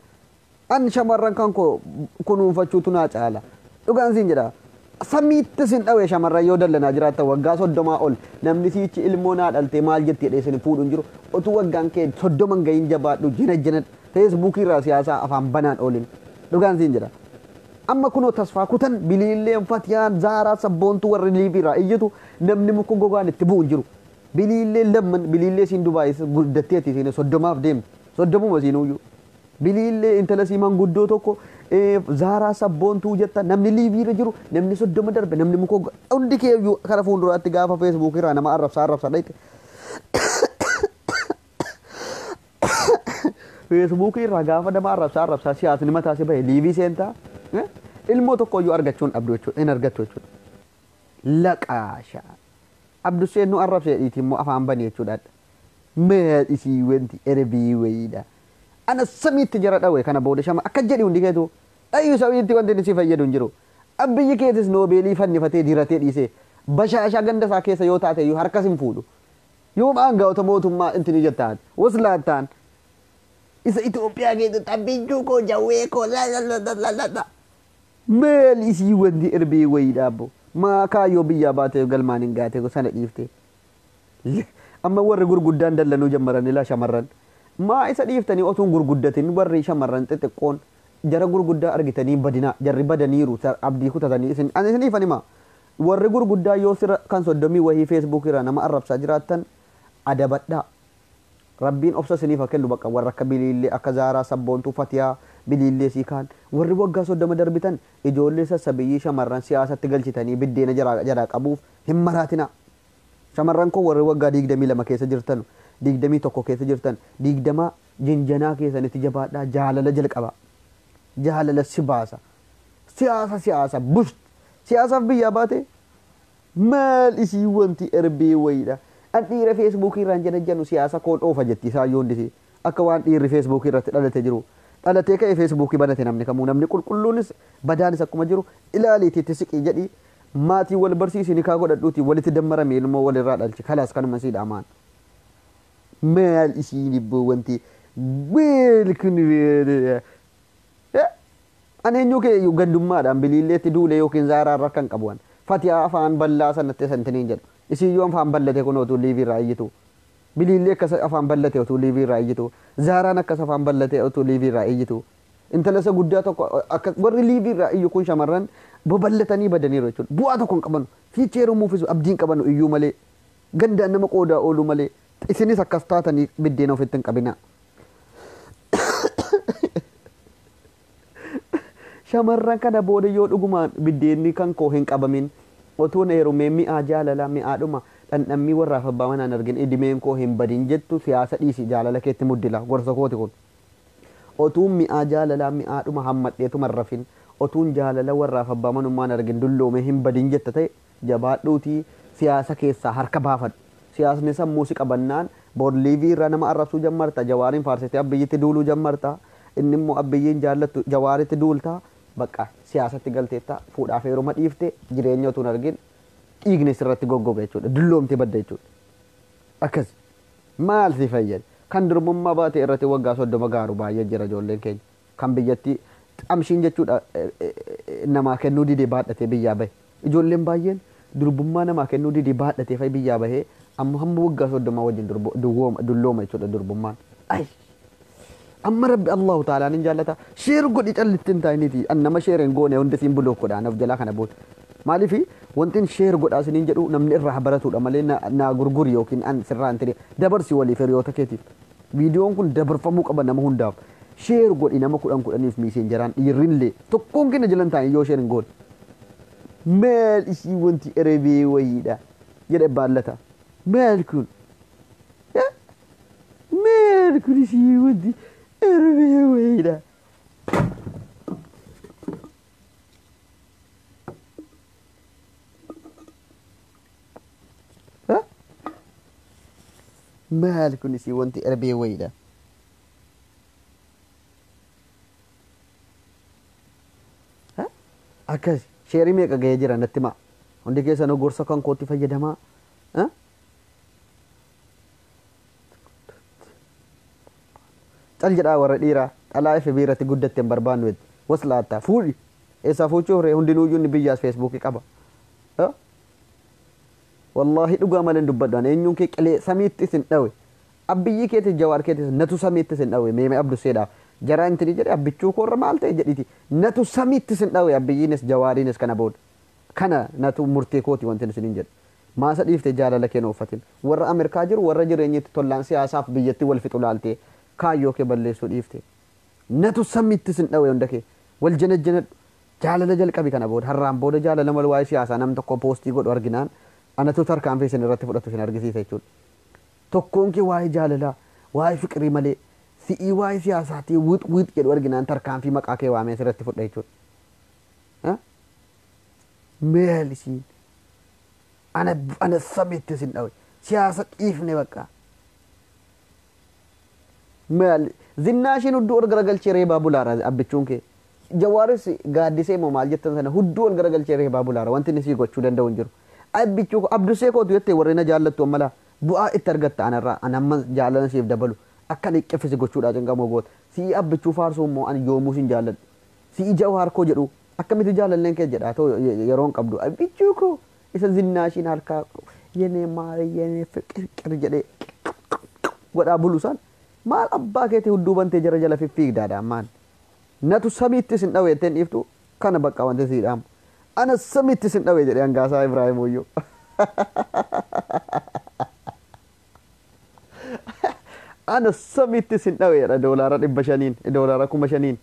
An shamarran kan koo kunuunfachuutu naa caala. Dhugaan siin jedha. Samiitti sin dhawe. Shamarran yoo dallanaa jiraattan waggaa 30 ol namni siichi ilmoo naa dhaltee maal jetti jedhee isin fuudhu hin jiru. Otuu waggaan kee 30 hin gahin jabaadhu jina jina Feesbuukii irraa siyaasaa afaan banaan oolin. Dhugaan siin jedha. Amma kunoo tasfaa kutan Biliilleen, Fatiyaan, Zaaraa, Sabboontuu warri liivii irraa iyyitu namni muka gogaan itti bu'u hin jiru. Biliilleen lamman biliillee siin Dubaayis guddatteetti isiin 30f deemti. 30uma isiinuyyuu. Biliillee intala sii manguddoo tokko Zaaraa Sabboontuu jetta namni liivii irra jiru namni 30 darbe namni muka hundi keeyyuu kara fuulduraatti gaafa Feesbuukii irraa nama arrabsaa arrabsaa dhayte. Feesbuukii irraa gaafa nama arrabsaa arrabsaa siyaasni mataa si bahe liivii seentaa ilmoo tokko iyyuu argachuu hin dhabdu jechuudha, hin argattu jechuudha. Laqaasha. Abdusseen nu arrabsee dhiiti immoo afaan bani jechuudha. Mee isii wanti erebii wayiidha. Ana samiitti jara dhawe kana booda shama akka jedhi hundi keetu dhayyuu samiitti wanti inni si fayyadu hin jiru. Abbiyyi keetis noobeelii fannifatee diratee dhiisee bashaashaa ganda isaa keessa yoo taate iyyuu harkas hin fuudhu. Yoom aangaa'ota mootummaa intini jettaan waslaattaan isa Itoophiyaa keessatti abbiyyuu koo jawwee koo la la la la la la. Maal isii wanti erbee wayii dhaabbo maa kaayyoo biyyaa baatee galmaan hin gaate sana dhiifte. Amma warri gurguddaan dallanuu jammaran ilaa shamarran maa isa dhiiftanii otuun gurguddatin warri shamarran xixiqqoon jara gurguddaa argitanii badina jarri badaniiru abdii kutatanii isin ani isin dhiifan himaa warri gurguddaa yoo sira kan 30 wahii feesbuuk irraa nama arrabsaa jiraattan adabadhaa. Rabbiin obsa isiniif haa kennu bakka warra akka biliillee akka zaaraa sabboontuu fatiyaa biliillee siikaan warri waggaa 30 darbitan ijoollee sassabiyyii shamarran siyaasatti galchitanii biddeena jaraa qabuuf hin maraatina. Shamarran koo warri waggaa 22 keessa jirtan 21 keessa jirtan 20 jinjanaa keessanitti jabaadhaa jaalala jalqaba. Jaalala si baasa. Siyaasa siyaasa busht siyaasaaf biyyaa baate maal isii wanti erbee wayiidha. An dhiira feesbuukii irraan jala jennu siyaasa koo dhoofa jetti isaan yoondisi akka waan dhiirri feesbuukii irratti dhalate jiru. Dhalatee ka'ee feesbuukii banate namni kamuu namni qulqulluunis badaanis akkuma jiru ilaaliitii itti siqii jedhii maatii wal barsiisi nikaa godhadhuuti walitti dammarame ilmoo walirraa dhalchi kalaas kanuma sii dhaamaan. Maal isiin ibboo wanti weel kun ani eenyu kee iyyuu gandummaadhaan biliilleetti duule yookiin zaaraa irra kan qabu fatiyaa afaan bal'aa sanatti santiniin jedhu. Isiyyuu afaan ballate kun otuu liivii irraa iyyitu. Biliillee akkas afaan ballate otuu liivii irraa iyyitu. Zaaraan akkas afaan ballate otuu liivii irraa iyyitu. Intala isa guddaa tokko akka warri liivii irraa iyyu kun shamarran babal'atanii badaniiru jechuudha. Bu'aa tokko hin qabanu. Fiichee heerumuufis abdii hin qabanu iyyuu malee. Gandaan nama qoodaa oolu malee. Isinis akkas taatanii biddeena ofitti hin qabina. Shamarran kana booda yoo dhugumaan biddeenni kan koo hin qabamin otuun heerumee mi'aa jaalalaa mi'aadhuma dhandhammii warraaf abbaa manaan argin idimeen koo hin badin jettu siyaasa dhiisi jaalala keetti muddila gorsa kooti kun. Otuun mi'aa jaalalaa mi'aadhuma hammadheetuma rafin otuun jaalala warraaf abbaa manummaan argin dulloomee hin badin jetta ta'e jabaadhuutii siyaasa keessaa harka baafadhu. Siyaasni sammuu si qabannaan boorliivii irraa nama arrabsuu jammarta jawaariin faarsitee abbiyyitti duuluu jammarta inni immoo abbiyyiin jaallattu jawaaritti duulta bakka siyaasatti galteetta fuudhaaf heeruma dhiifte jireenya otuun argin dhiigni sirratti goggoga jechuudha dulloomtee badda jechuudha. Akkas maal si fayyada kan durbummaa baate irratti waggaa 30 gaaru baay'ee jira ijoolleen keenya kan biyyatti xamshiin jechuudha namaa kennuu didee baadhatee biyyaa bahe ijoolleen baay'een durbummaa namaa kennuu didee baadhatee fa'i biyyaa bahee amma hamma waggaa 30 wajjin dullooma jechuudha durbummaan. Ay amma rabbi Allahu ta'alaan hin jaallata sheer godhi callitti hin taa'iniiti an nama sheer hin goone hundi siin buloo godhaan of jalaa kana booda. Maaliif wantin sheer godhaa isiniin jedhu namni irraa baratudha malee naa gurguri yookiin an sirraa hin ta'e dabarsi waliif hiriyoota keetiif. Viidiyoon kun dabarfamuu qaba nama hundaaf. Sheer godhi nama 10 10 miiseenjaraan dhiirrillee tokkoon keenya jalan taa'in yoo sheer hin goone. Maal isii wanti erebee wayiidha jedhe baallata. Maal kun? Maal kun isii wanti erebee wayiidha. Maal kun isii wanti erebee wayiidha. Akkas sheerii meeqa ga'ee jira natti himaa. Hundi keessanuu gorsa kan kootti fayyadamaa. Cal jedhaa warra dhiiraa dhalaa FB irratti guddatte hin barbaannu jetti. Waslaattaa fuudhi. Eessaa fuuchuu ree hundinuuyyuu inni biyyaas feesbuukii qaba. Wallaahi dhugaa malee hin dubbadhu ani eenyuun kee qilee samiitti isin dhawe. Abbiyyii keetis jawaar keetis natu samiitti isin dhawe meemee abduseedhaaf. Jaraa intini jedhe abbichuu koorra maal ta'e jedhiti natu samiitti isin dhawe abbiyyiinis jawaariinis kana booda. Kana natu murtee kooti wanti isiniin jedhu. Maasa dhiifte jaalala kee uffatin. Warra Ameerikaa jiru warra jireenyitti tollaan siyaasaaf biyyatti wal fixu laaltee kaayyoo kee balleessuu dhiifte. Natu samiitti isin dhawe hunda kee wal janajjanadhu jaalala jalqabi kana booda har'aan booda jaalala mal waa'ee siyaasaa nam tokko poostii godhu arginaan anatu tarkaanfii isin irratti fudhatu isin argisiisa jechuudha. Tokkoon kee waa'ee jaalalaa waa'ee fiqirii malee si'ii waa'ee siyaasaatii wix wix jedhu arginaan tarkaanfii maqaa kee waamee asirratti fudha jechuudha. Maal isiin ana samiitti isin dhawe siyaasa dhiifne bakka. Maal zinnaa ishiin hudduu ol garagalchee reebaa bulaara abbichuun kee. Jawaaris gaaddisee moo maal jettan sana hudduu ol garagalchee reebaa bulaara wanti inni sii gochuu danda'u hin jiru. Abbichuu Abdusee kootu jettee warreen na jaallattu ammalaa bu'aa itti argatta anarraa an amma jaalala siif dabalu akka inni qiffisi gochuudhaa cinqamoo goota. Si'i Abbichuu faarsuu immoo ani yoomuu sin jaalladhu. Si'i Jawaar koo jedhu akkamitti jaalalleen kee jedhaa ta'u yeroo hin qabdu. Abbichuu koo isa zinnaashiin harkaa yenee maari yenee fiqirqir jedhee godhaa bulu san maal abbaa keetii hudduu bantee jara jala fiffiigdaadha ammaan. Natu samiitti sin dhawe jetteen dhiiftu kana bakka wanti sii dhaamu. Ana samiitti sin dhawe jedhee hangaasaa Ibraahim Wayyoo. Ana samiitti sin dhawe jedha $500 $5,000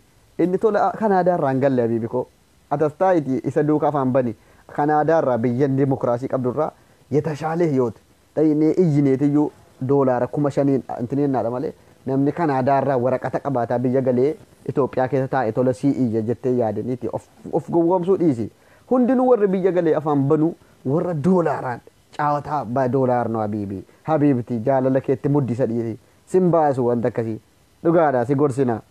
inni tola Kanaadaarraa hin galle habiibi koo. Atastaayitii isa duukaa afaan bani Kanaadaarraa biyya dimokiraasii qabdurraa yetashaalee hiyooti. Dhaynee iyyineetiyyuu $5,000 intineennaadha malee namni Kanaadaarraa waraqata qabaataa biyya galee Itoophiyaa keessa taa'e tola sii iyya jettee yaadaniiti of gowwoomsuu dhiisi. Hundinuu warri biyya galee afaan banu warra doolaaraan caawataa ba doolaar no habiibi. Habiibti jaalala keetti muddisa dhiisi. Sin baasu wanta akkasii. Dhugaadha si gorsina.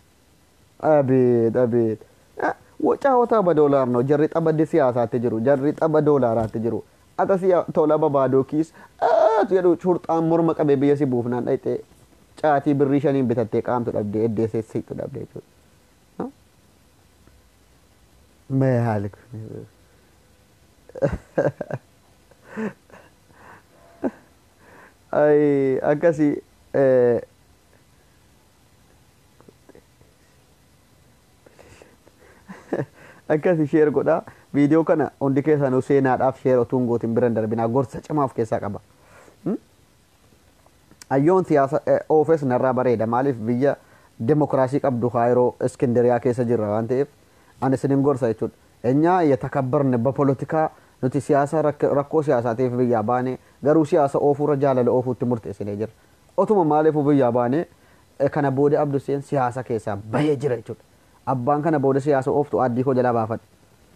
Abeet abeet. Caawataa ba doolaar no jarri xaba siyaasaatti jiru jarri xaba doolaaraatti jiru. Ata siya tola babaadoo kiis jedhu shurxaan morma qabee biyya si buufnaan dhayxee caatii birrii 5 bitattee qaamtu dhabdee eddee seessitu dhabdee jechuudha. Maal kun? Ay akkasii akkasii share godhaa. Viidiyoo kana hundi keessanuu seenaadhaaf share otuu hin gootin bira hin darbinaa gorsa cimaa of keessaa qaba. Ayyoon siyaasa oofes narraa bareeda maaliif biyya demokiraasii qabdu Kaayiroo Iskindiriyaa keessa jirra waan ta'eef ani isinin gorsa jechuudha. Enyaa yetakabbarne በፖለቲካ nuti siyaasa rakkoo siyaasaatiif biyyaa baane garuu siyaasa oofuurra jaalala oofuutti murteessinee jirra. Otuma maaliif biyyaa baane kana booda Abduseen siyaasa keessaa bahee jira jechuudha. Abbaan kana booda siyaasa ooftu addii koo jalaa baafadhu.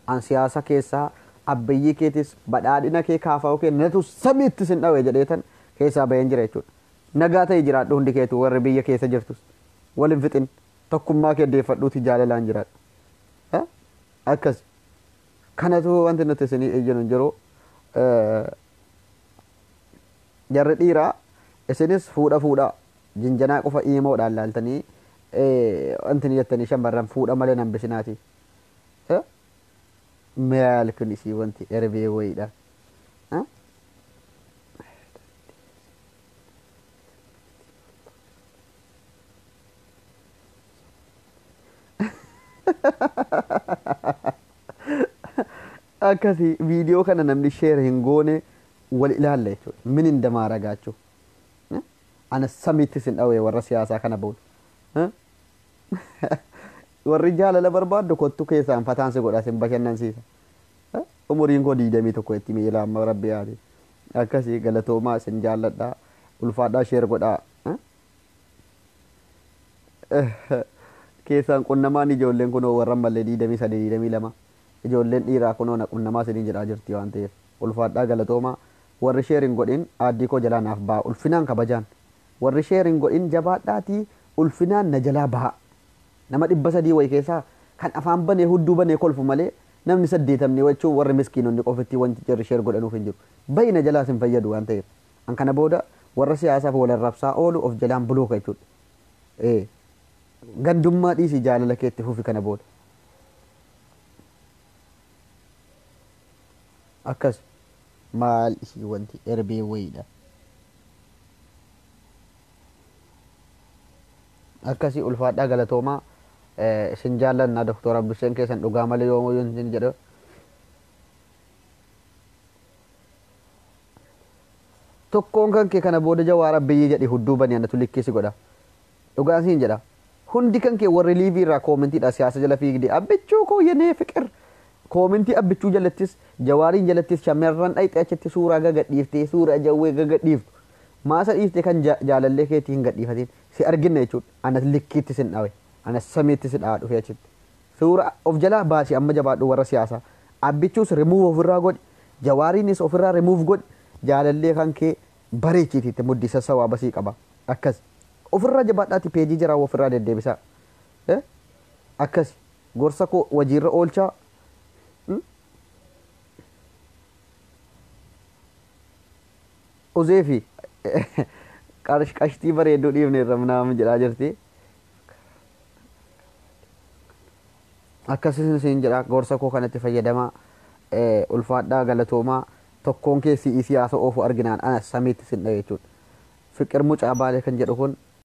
An siyaasa keessaa abbiyyii keetis badhaadhina kee kaafa'uu kee natu samiitti sin dhawe jedheetan keessaa baheen jira jechuudha. Nagaa ta'e jiraadhu hundi keetu warri biyya keessa jirtus wal hin fixin tokkummaa kee deeffadhuuti jaalalaan jiraadhu. Akkas kanatu wanti nuti isinii ejjinu hin jiru. Jarri dhiiraa isinis fuudha fuudha jinjanaa qofa iimoodhaan laaltanii wanti ni jettanii shamarran fuudha malee nan bisinaati. Maal kun isii wanti erbee wayiidha. Akkasii viidiyoo kana namni share hin goone wal ilaalla jechuudha. Min hin damaaragaachuu. Ana samiitti sin dhawee warra siyaasaa kana booda. Warri jaalala barbaaddu kottu keessaan fataan si godha sin bashannansiisa. Umuriin koo 21 itti miila amma rabbi yaade. Akkasii galatoomaa isin jaalladhaa ulfaadhaa share godhaa. Keessaan qunnamaan ijoolleen kunoo warra mallee 23 22 ijoolleen dhiiraa kunoo na qunnamaa isiniin jedhaa jirti waan ta'eef ulfaadhaa galatoomaa warri share hin godhin aaddii koo jalaa naaf ba'a ulfinaan kabajaan warri share hin godhin jabaadhaatii ulfinaan na jalaa ba'a. Nama 300 wayii keessaa kan afaan banee hudduu banee kolfu malee namni 80 jechuun warri miskiinonni qofitti wanti jarri share godhanuuf hin jiru. Bayi na jalaas hin fayyadu waan ta'eef. An kana booda warra siyaasaaf wal arrabsaa oolu of jalaan bulooka jechuudha. Gandummaa dhiisii jaalala keetti fufi kana booda. Akkas maal isii wanti erbee wayiidha. Akkasii ulfaadhaa galatoomaa isin jaallanna Doktor Abduseen keessan dhugaa malee yoomuu isin jedhu. Tokkoon kan kee kana booda Jawaar Abbiyyii jedhi hudduu bani anatu likkii si godha. Dhugaan siin jedha. Hundi kan kee warri liivii irraa koomentiidha siyaasa jala fiigde abbichuu koo yenee fiqir. Koomentii abbichuu jalattis Jawaariin jalattis shamarran dhayxee achitti suuraa gagadhiiftee suuraa jawwee gagadhiiftu. Maasa dhiiftee kan jaalallee keetii hin gadhiifatin si arginna jechuudha. Anas likkiitti sin dhawe. Anas samiitti si dhawa dhufee achitti. Suura of jalaa baasi amma jabaadhu warra siyaasaa. Abbichuus rimuuf ofirraa godhi. Jawaariinis ofirraa rimuuf godhi. Jaalallee kan kee bareechiitiitti muddisa sawaa basii qaba. Akkas. Ofirraa jabaadhaati peejii jiraa ofirraa deddeebisaa. Akkas. Gorsa koo wajiirra oolchaa. Uzee fi qashtii bareedduu dhiifne irra minaamin jedhaa jirti. Akkasiin isin jedha, gorsa koo kanatti fayyadamaa, ulfaadhaa, galatoomaa. Tokkoon keessi siyaasa oofu arginaan ana samiitti sin dhahe jechuudha. Fiqir mucaa baalee kan jedhu kun